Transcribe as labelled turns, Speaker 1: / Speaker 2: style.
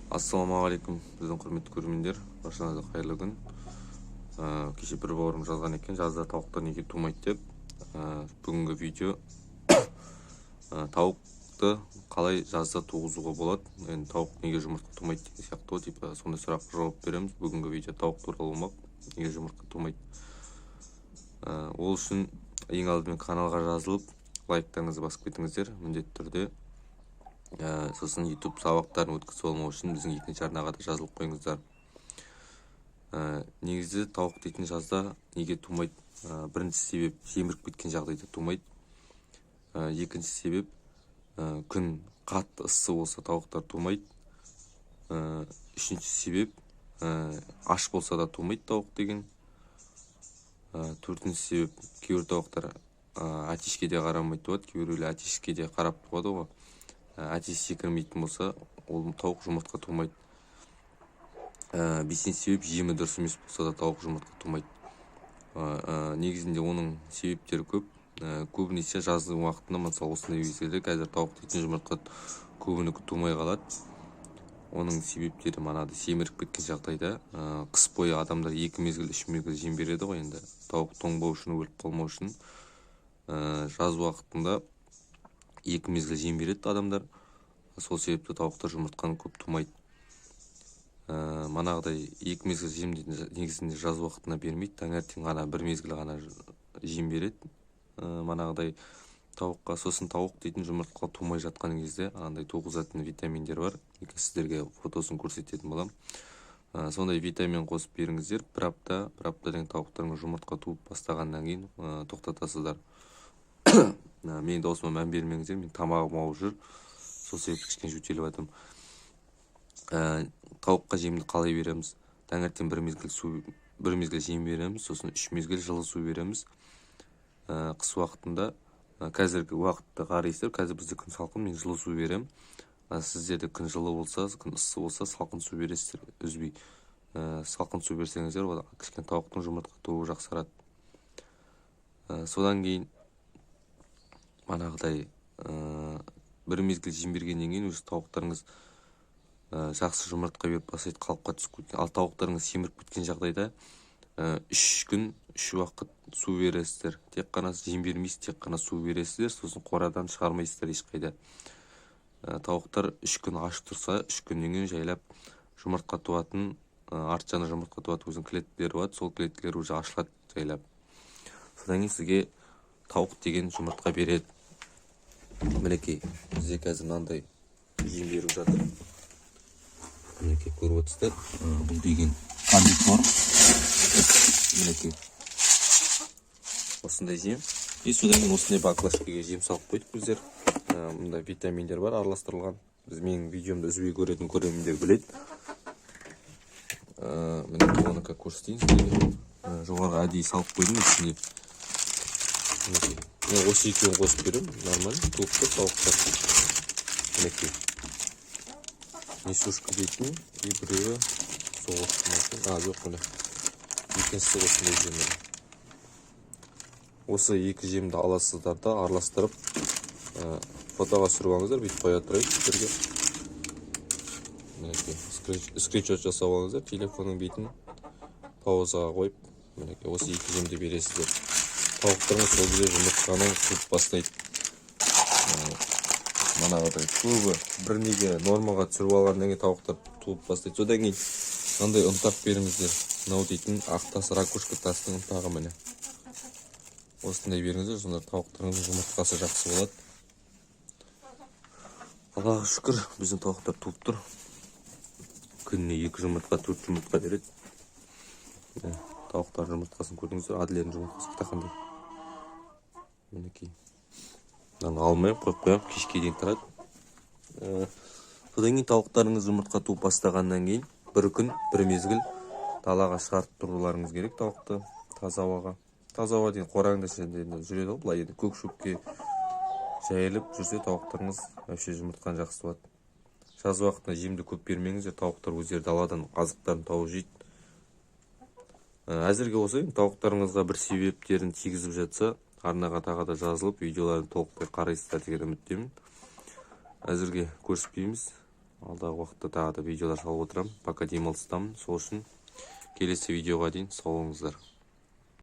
Speaker 1: Ассалаумағалейкум, біздің құрметті көрермендер, баршаңызға қайырлы күн. Кеше бір бауырым жазған екен, жазда тауықтар неге тумайды деп. Бүгінгі видео тауықты қалай жазда туғызуға болады, енді тауық неге жұмыртқа тумайды деген сияқты ғой, типа сондай сұраққа жауап береміз. Бүгінгі видео тауық туралы болмақ, неге жұмыртқа тумайды. Ол үшін ең алдымен каналға жазылып, лайктарыңызды басып кетіңіздер міндетті түрде. Сосын YouTube сабақтарын өткізіп алмау үшін біздің екінші арнаға да жазылып қойыңыздар. Негізі тауық дейтін жазда неге тумайды? Бірінші себеп: семіріп кеткен жағдайда тумайды. Екінші себеп: күн қатты ыссы болса, тауықтар тумайды. Үшінші себеп: аш болса да тумайды тауық деген. Төртінші себеп: кейбір тауықтар әтешке де қарамай туады, кейбіреулер әтешке де қарап туады ғой. Әтеш секірмейтін болса, ол тауық жұмыртқа тумайды. Бесінші себеп: жемі дұрыс емес болса да, тауық жұмыртқа тумайды. Негізінде оның себептері көп. Көбінесе жаздың уақытында, мысалы, осындай мезгілде қазір тауық дейтін жұмыртқа көбінікі тумай қалады. Оның себептері манағыдай семіріп кеткен жағдайда. Қыс бойы адамдар екі мезгіл, үш мезгіл жем береді ғой енді, тауық тоңбау үшін, өліп қалмау үшін. Жаз уақытында екі мезгіл жем береді адамдар, сол себепті тауықтар жұмыртқаны көп тумайды. Манағыдай екі мезгіл жем дейтін негізінде жаз уақытында бермейді, таңертең ғана бір мезгіл ғана жем береді манағыдай тауыққа. Сосын тауық дейтін жұмыртқа тумай жатқан кезде анандай туғызатын витаминдер бар, сіздерге фотосын көрсететін боламын. Сондай витамин қосып беріңіздер бір апта. Бір аптадан кейін тауықтарыңыз жұмыртқа туып бастағаннан кейін тоқтатасыздар. Менің даусыма мән бермеңіздер, менің тамағым ауырып жүр, сол себепті кішкене жөтеліп жатырмын. Тауыққа жемді қалай береміз? Таңертең бір мезгіл су, бір мезгіл жем береміз, сосын үш мезгіл жылы су береміз. Қыс уақытында, қазіргі уақытты қарайсыздар, қазір бізде күн салқын, мен жылы су беремін. Сіздерде күн жылы болса, күн ыссы болса, салқын су бересіздер үзбей. Салқын су берсеңіздер, ол кішкене тауықтың жұмыртқа тууы жақсарады. Содан кейін манағыдай бір мезгіл жем бергеннен кейін уже тауықтарыңыз жақсы жұмыртқа беріп бастайды, қалыпқа түсіп кеткен. Ал тауықтарыңыз семіріп кеткен жағдайда 3 күн үш уақыт су бересіздер, тек қана жем бермейсіз, тек қана су бересіздер. Сосын қорадан шығармайсыздар ешқайда. Тауықтар 3 күн аш тұрса, 3 күннен кейін жайлап жұмыртқа туатын, арт жағында жұмыртқа туатын өзінің клеткалері болады, сол клеткалер уже ашылады жайлап. Содан кейін сізге тауық деген жұмыртқа береді. Мінекей, бізде қазір мынандай жем беріп жатыр, мінекей, көріп отырсыздар. Бұл деген комбикорм, мінекей, осындай жем. И содан кейін осындай баклажкаға жем салып қойдық біздер. Мында витаминдер бар араластырылған. Біз менің видеомды үзбей көретін көрермендер біледі. Мінекей, оны как көрсетейін сіздерге. Жоғарыға әдейі салып қойдым ішіне. Мінекей, мен осы екеуін қосып беремін, нормально туып тұр тауықтар. Мінекей, несушка дейтін и біреуі сол, а жоқ, міне, екіншісі осындай жем. Міне, осы екі жемді аласыздар да, араластырып, фотоға түсіріп алыңыздар. Бүйтіп қоя тұрайын сіздерге. Мінекей, скриншот жасап алыңыздар, телефонның бетін паузаға қойып. Мінекей, осы екі жемді бересіздер, тауықтарыңыз сол кезде жұмыртқаны туып бастайды. Манағыдай көбі бір неге нормаға түсіріп алғаннан кейін тауықтар туып бастайды. Содан кейін мынандай ұнтақ беріңіздер. Мынау дейтін ақ тас, ракушка тастың ұнтағы, міне, осындай беріңіздер, сонда тауықтарыңыздың жұмыртқасы жақсы болады. Аллаға шүкір, біздің тауықтар туып тұр, күніне екі жұмыртқа, төрт жұмыртқа береді. Міне, тауықтардың жұмыртқасын көрдіңіздер, Адлердің жұмыртқасы қандай, мінекей. Мынаны алмаймын, қойып қоямын, кешке дейін тұрады. Содан кейін тауықтарыңыз жұмыртқа туып бастағаннан кейін бір күн бір мезгіл далаға шығарып тұруларыңыз керек тауықты таза ауаға. Таза ауа деген қораңда ішінде енді жүреді ғой, былай енді көк шөпке жайылып жүрсе, тауықтарыңыз вообще жұмыртқаны жақсы туады. Жаз уақытында жемді көп бермеңіздер, тауықтар өздері даладан азықтарын тауып жейді. Әзірге осы. Енді тауықтарыңызға бір себептерін тигізіп жатса, арнаға тағы да жазылып, видеоларын толықтай қарайсыздар деген үміттемін. Әзірге көріспейміз. Алдағы уақытта тағы да видеолар салып отырамын. Пока демалыстамын, сол үшін келесі видеоға дейін сау болыңыздар.